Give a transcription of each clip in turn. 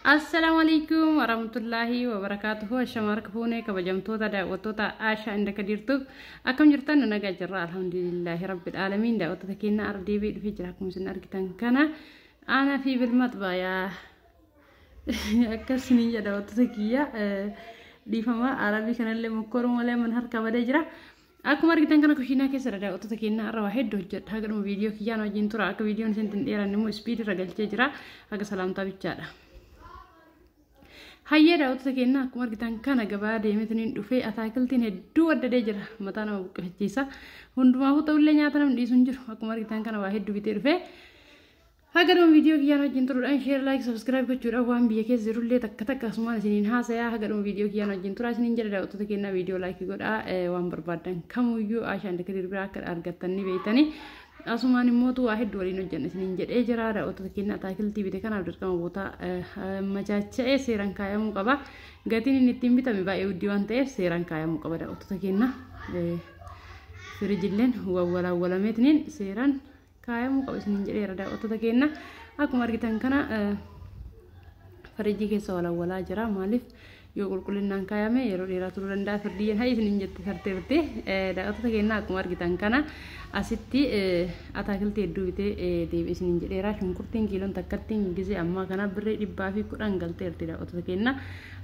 Assalaamu alaikum warahmatullaahi wabarakaatuhu. Ashama harka fuunee kabajamtoota daawwattoota Aashaa inda Kadiirtu, akkam jirtan? Nu nagaa jirra, alhamdulillaahi rabbil aalamiin. Daawwattoota keenya, ardeebii dhufee jira. Akkuma isin argitan kana aanaa fi bilmat baayaa akkasiniin jedha. Daawwattoota kiyya, dhiifama, arabii kanallee mokkoruu malee man harka badee jira. Akkuma argitan kana kushiinaa keessa daawwattoota keenya, har'a waa hedduu hojjedha. Haga dhuma viidiyoo kiyyaan wajjin tura. Akka viidiyoon isin hin dheeranne immoo speed irra galchee jira. Haga salaamtaa bichaadha. Hayyee daawwattoota keenya, akkuma argitan kana gabaa deemeetiin dhufee ataakiltiin hedduu waddadee jira. Mataa nama buqqifachiisa. Hundumaafuu ta'ullee nyaata namni dhiisu hin jiru. Akkuma argitan kana waa hedduu bitee dhufee. Haga dhuma viidiyoo kiyyaan wajjin turuudhaan share, like, subscribe gochuudhaan waan biyya keessa jirullee takka takka asumaan isiniin haasayaa. Haga dhuma viidiyoo kiyyaan wajjin turaa isiniin jedha. Daawwattoota keenya, viidiyoo like godhaa, waan barbaadan kamuyyuu Aashaan Dakadir biraa akka argattan ni beektanii. Asumaan immoo waa hedduu waliin hojjanna isiniin jedhee jira. Daawwattoota keenya, ataakiltii bite kanaaf dirqama bootaa machaacha'ee seeraan kaayamuu qaba. Gatiin inni ittiin bitame baay'ee guddii waan ta'eef seeraan kaayamuu qaba, daawwattoota keenya. Firiijilleen wawwalaawwalameetiniin seeraan kaayamuu qaba isiniin jedheera, daawwattoota keenya. Akkuma argitan kana firiijii keessa walawwalaa jira. Maaliif, yoo qulqullinaan kaayame yeroo dheeraa turuu danda'a. Firdiyyeen hayi isiniin jette tarteerti. Daawwattoota keenya, akkuma argitan kana asitti ataakiltii hedduu bitee deebi'e isiniin jedheera. Shunkurtiin kiiloon takkattiin gizee ammaa kana birrii 110 galteerti, daawwattoota keenya.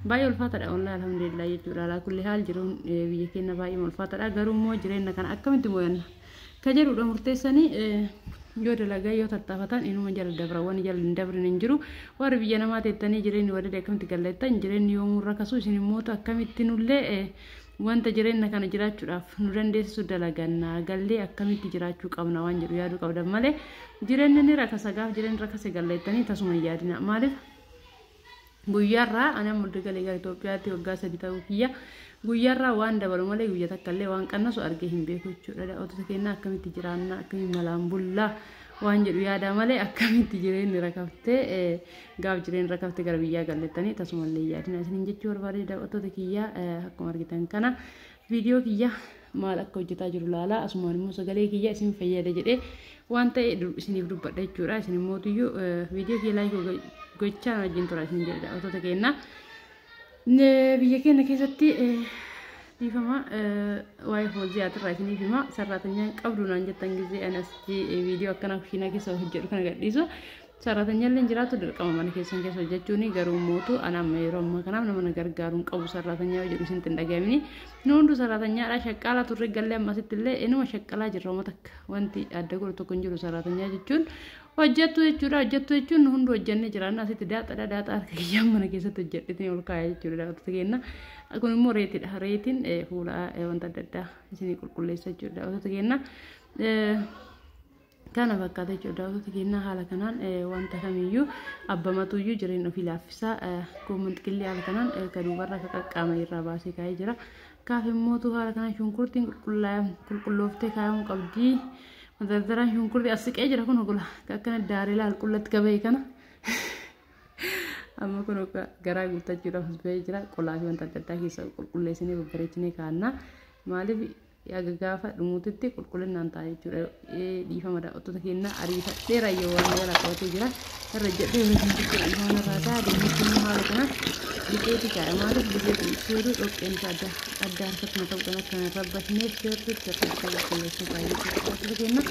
Baay'ee ulfaataadha wallahi, alhamdulillah jechuudha. Alaa kulli haal jiruun biyya keenya baay'ee ulfaataadha. Garuu immoo jireenya kana akkamitti mo'anna ka jedhudha murteessanii yoo dalagaa yoo tattaafatan inuma jala dabra, waan jala hin dabrin hin jiru. Warri biyya namaa teettanii jireenyi warri akkamitti galleettan, jireenyi yoomuu rakasu, isin immoo akkamitti nullee wanta jireenya kana jiraachuudhaaf nu dandeessisu dalaganna gallee akkamitti jiraachuu qabna waan jedhu yaaduu qabdan malee, jireenyi ni rakasa, gaaf jireenyi rakase galleettanii tasuma hin yaadina. Maaliif, guyyaarraa ani amma galee gara Itoophiyaatti waggaa 3 ta'uu kiyya, guyyaarraa waan dabalu malee guyya takka illee waan qannasu argee hin beeku jechuudha. Daawwattoota keenya, akkamitti jiraanna, akkamitti malaan bullaa waan jedhu yaada malee, akkamitti jireenyi rakaftee, gaaf jireenyi rakaftee gara biyyaa gallettanii tasumallee yaadina isiniin jechuu barbaade. Daawwattoota kiyyaa, akkuma argitan kana viidiyoo kiyya maal akka hojjetaa jiru laala. Asumaan immoo sagalee kiyya isin fayyada jedhee waan ta'e isiniif dubbadha jechuudha. Isin immoo viidiyoo kiyya like gochaa wajjin tura isin jedha, daawwattoota keenya. Biyya keenya keessatti, dhiifama, waa'ee fooziyaatirraa isiniif hima. Sarraatanyaan qabdu naan jettan gizee ani asitti viidiyoo akkanaa kushiinaa keessa hojjedhu kana gadhiisu. Sarraatanyaallee jiraatu dirqama mana keessan keessa hojjechuuni, garuu mootu ana amma yeroo ammaa kanaaf nama na gargaaruun qabu. Sarraatanyaa jedhu isin hin dhaga'amini. Nu hunduu sarraatanyaadha, shaqqaalaa turre gallee ammasitti illee inuma shaqqalaa jirra. Uummata takka wanti adda godhu tokko hin jiru. Sarraatanyaa jechuun hojjettu jechuudha. Hojjettu jechuun nu hunduu hojjennee jiraanna. Asitti daaxadha, daaxaa harka kiyyaan mana keessatti hojjedhitee ol kaaya jechuudha, daawwattoota keenya. Kun immoo reetidha. Reetiin fuula wanta adda addaa isinii qulqulleessa jechuudha, daawwattoota keenya. Kana fakkaata jechuudha, daawwattoota keenya. Haala kanaan wanta kamiyyuu abbamatuyyuu jireenya ofii laaffisaa. Goomman xiqillee haala kanaan ka duubarra ka qaqqaama irraa baasee kaa'ee jira. Kaaf immootu haala kanaan shunkurtiin qulqullooftee kaayamuu qabdi. Madardaraan shunkurtii as siqee jira. Kun gola akkana daaree laal qullatti qabee kana. Amma kun garaa guuttachuudhaaf as bahee jira. Qolaa fi wanta adda addaa keessa qulqulleessinee babbareechinee kaa'anna. Maaliif, haga gaafa dhumuutitti qulqullinaan ta'a jechuudha. Dhiifama daawwattoota keenya, ariifadheera yoo waan jala qabatee jira. Irra jedhee dhiifama irraa ta'a. Dinnichi immoo haala kanaan dhiqeeti kaa'e. Maaliif, gizee qulqulleessu dhoqqeen isaa adda adda harkatti na ta'uudhaan akka hin rabbasneef sirriitti sirriitti qulqulleessee kaa'e jechuudha. Daawwattoota keenya,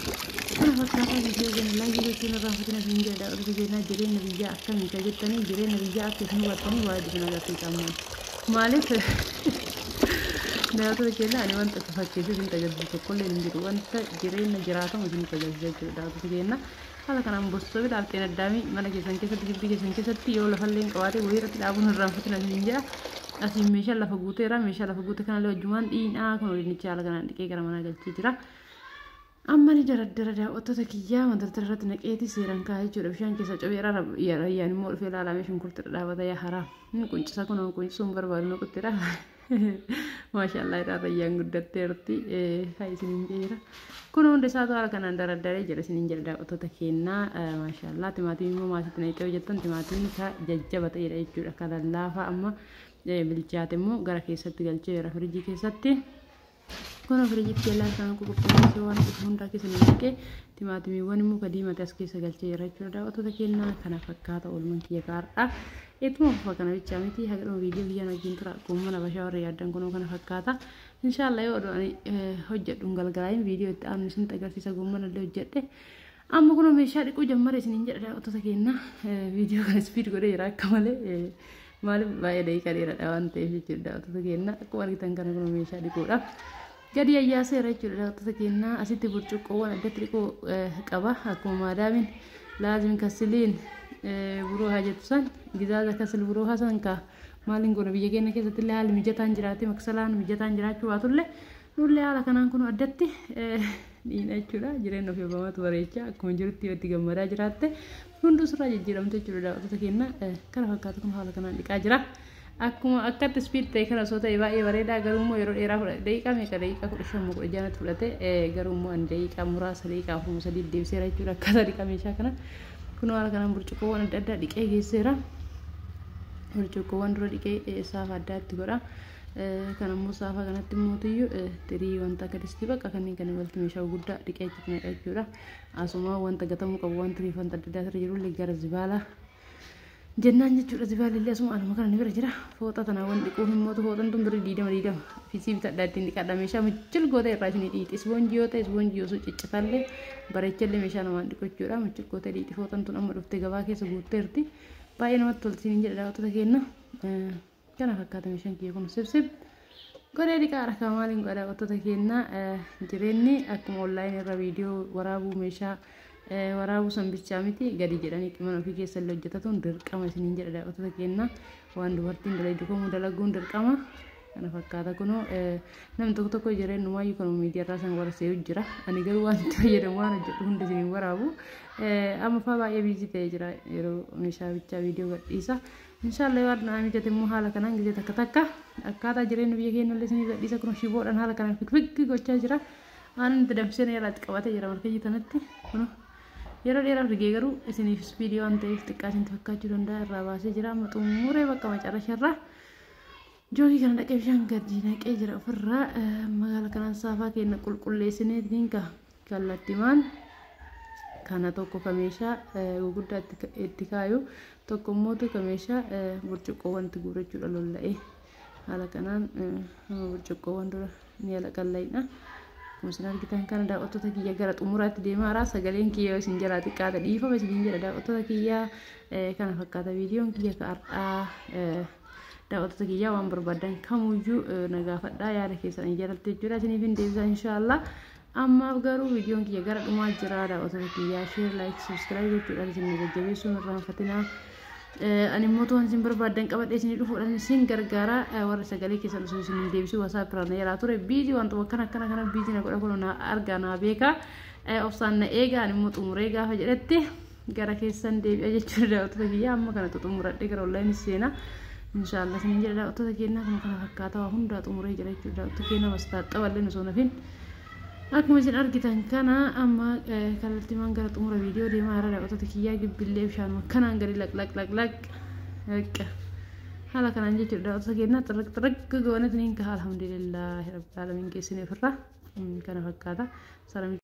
kana fakkaataa. Viidiyoo keenya like gochuun irraa fatina isin jedha. Daawwattoota keenya, jireenya biyyaa akkamii ka jettanii, jireenya biyyaa akka isin hubattanii waa hedduu isin agarsiisa ammaan. Maaliif, daawwattoota keenya, ani wanta itti fakkeessee isin tajaajiltu tokkollee hin jiru. Wanta jireenya jiraatamu isin tajaajila jechuudha, daawwattoota keenya. Haala kanaan bossoo bilaaf xeenaddaamii mana keessan keessatti, gibbii keessan keessatti yoo lafallee hin qabaate wayii irratti dhaabuun irraanfatina isin jedha. Asiin meeshaa lafa guuteera. Meeshaa lafa guute kanallee wajjumaan dhiinaa. Kun dinnicha haala kanaan dhiqee gara manaa galchee jira. Amma ni daraddara, daawwattoota kiyyaa, mantara irratti naqeeti seeraan kaa'ee jechuudha. Bishaan keessa cobeera, rayyaan immoo dhufee ilaalamee shunkurtii dhaabata. Yaa haraa quncisa kun quncisuun barbaadu naquttidha. Maashaallah, irraa rayyaan guddatteerti. Haa isiniin jedheera. Kun hundi isaatu haala kanaan daraddaree jira isiniin jedha, daawwattoota keenyaa. Maashaallah, timaatimii immoo maasitti naqxee hojjettan, timaatimii ka jajjaba ta'edha jechuudha. Ka lallaafaa amma bilchaate immoo gara keessatti galchee jira, firiijii keessatti. Kun firiijitti jalaa kan qulqulleessee waan hundaa keessa naqee timaatimiiwwan immoo ka diimate as keessa galchee jira jechuudha. Daawwattoota keenyaa kana fakkaata oolmaan kiyya gaariidha. Ittuma fufa kana bichaa miti haga viidiyoo kiyyaan wajjin tura. Gommana bashaa warra yaaddan kunoo kana fakkaata. Inshaallah yoo oduu ani hojjedhu galgalaayin viidiyoo itti aanu isinitti agarsiisa gommana illee hojjedhe. Amma kunoo meeshaa dhiquu jammare isiniin jedha daawwattoota keenyaa. Viidiyoo kana speed godhee jira akka malee. Maaliif baay'ee daqiiqaa dheeraadha waan ta'eef jechuudha daawwattoota keenyaa. Akkuma argitan kana kunoo meeshaa dhiquudha. Gadi ayyaaseera jechuudha daawwattoota keenyaa. Asitti burcuqqoowwan addatti dhiquu qaba. Akkuma maadaamin laazim kasiliin buroo haa jettu san gizaaza kasil buroo haa san kaa maaliin goona biyya keenya keessatti illee haalli mijataan jiraate maksalaan mijataan jiraachuu baatullee nullee haala kanaan kun addatti dhiina jechuudha. Jireenya ofii abamaatu bareecha akkuma jirutti yoo itti gammadaa jiraatte hunduu sirraa jijjiiramte jechuudha daawwattoota keenya. Kana fakkaatu kun haala kanaan dhiqaa jira. Akkuma akkatti speed ta'e kana osoo ta'e baay'ee bareedaa garuu immoo yeroo dheeraa fudhate daqiiqaa meeqa daqiiqaa 15 16 fudhate garuu immoo ani daqiiqaa muraasa daqiiqaa 4 3 deebiseera jechuudha akkaataa dhiqaa meeshaa kana. Kun haala kanaan burcuqqoowwan adda addaa dhiqee geesseera. Burcuqqoowwan dura dhiqee saafa addaatti godha. Kan ammoo saafa kanatti immoo tirii wanta akka distii bakka kanneen kan walitti meeshaa guddaa dhiqee achitti naqa jechuudha. Asuma wanta gatamuu qabu waan tirii wanta adda addaa irra jirullee gara zibaalaa jennaan jechuudha. Zibaalli asuma anuma kana ni bira jira. Fooxa tanaa dhiquuf immoo fooxan tun birrii 20 fisii bitadhaa ittiin dhiqadha. Meeshaa michil gootee irraa isinii dhiiti. Ispoonjii yoo ta'e ispoonjii osoo ciccitallee bareechallee meeshaa namaan dhiqu jechuudha. Michil gootee dhiiti. Fooxan tun amma dhuftee gabaa keessa guutteerti. Baay'ee namatti tolti isiniin jedha daawwattoota keenya. Kana fakkaata meeshaan kiyya kun sibsib godhee dhiqaa harkaa maaliin godha daawwattoota keenya. Jireenyi akkuma onlaayinii irra viidiyoo waraabuu meeshaa waraabuu san bichaa miti gadi jedhanii mana ofii keessa illee hojjetatuun dirqama isiniin jedha daawwattoota keenya. Waan dubartiin dalagdu kamuu dalaguun dirqama. Kana fakkaata kunoo namni tokko tokko jireenyumaayyuu kanuma miidiyaa irraa san warsee jira. Ani garuu waan itti fayyadamu waan hojjedhu hunda isiniin waraabu. Amma fa'aa baay'ee busy ta'ee jira yeroo meeshaa bichaa viidiyoo gadhiisa. Inshaallah yoo naa mijate immoo haala kanaan gisee takka takka akkaataa jireenya biyya keenya illee isinii gadhiisa. Kunoo shiboodhaan haala kanaan fikfikki gochaa jira. Waan itti danfisee yalaatti qabatee jira markajii tanatti. Kunoo yeroo dheeraaf rigee garuu isiniif speedii waan ta'eef xiqqaa isinitti fakkaachuu danda'a irraa baasee jira. Amma xumuree bakka macarrasharraa joogii kana dhaqee bishaan gadi naqee jira ofirraa. Magaala kanaan saafaa keenya qulqulleessinee dinka kallattimaan kana tokko ka meeshaa gurguddaa itti kaayu tokko immoo ka meeshaa burcuqqoowwan itti guurrachuudha lolla'ee haala kanaan burcuqqoowwan dura ni alaqallayna. Akkuma isin argitan kana daawwattoota kiyya gara xumuraatti deemaa jira. Sagaleen kiyya isin jalaa xiqqaata dhiifama isiniin jedha daawwattoota kiyya. Kana fakkaata viidiyoon kiyya ka har'aa. Daawwattoota kiyya waan barbaadan kamuyyuu na gaafadhaa yaada keessan jalatti jechuudha isiniif hin deebisa inshaallah. Ammaaf garuu viidiyoon kiyya gara dhumaa jira daawwattoota kiyya share like subscribe gochuudhaan isin jajjabeessuun irraanfatinaa. Ani immoo waan isin barbaadan qabadhee isinii dhufuudhaan isin gargaara. Warra sagalee keessan osoo isin hin deebisuu WhatsApp irraa na yaraa ture busy wantuma akkana akkana kana busy na godha kun na argaa na beeka. Obsaan na eega ani immoo xumuree gaafa jedhetti gara keessan deebi'a jechuudha daawwattoota kiyya. Amma kana xumuradhee gara onlaayinii seenaa. Inshaallah isin jedha daawwattoota keenya kun kana fakkaata waa hundaa xumuree jira jechuudha daawwattoota keenya mastaaxaballee osoo nafin. Akkuma isin argitan kana amma kallattiimaan gara xumura viidiyoo deemaa jira daawwattoota kiyyaa gibbillee bishaan kanaan gadi laq laq laq laq haala kanaan jechuudha daawwattoota keenya xirriq xirriq gooneetiniin kaha alhamdulillaahi rabbil aalamiin geessine ofirraa kana fakkaata.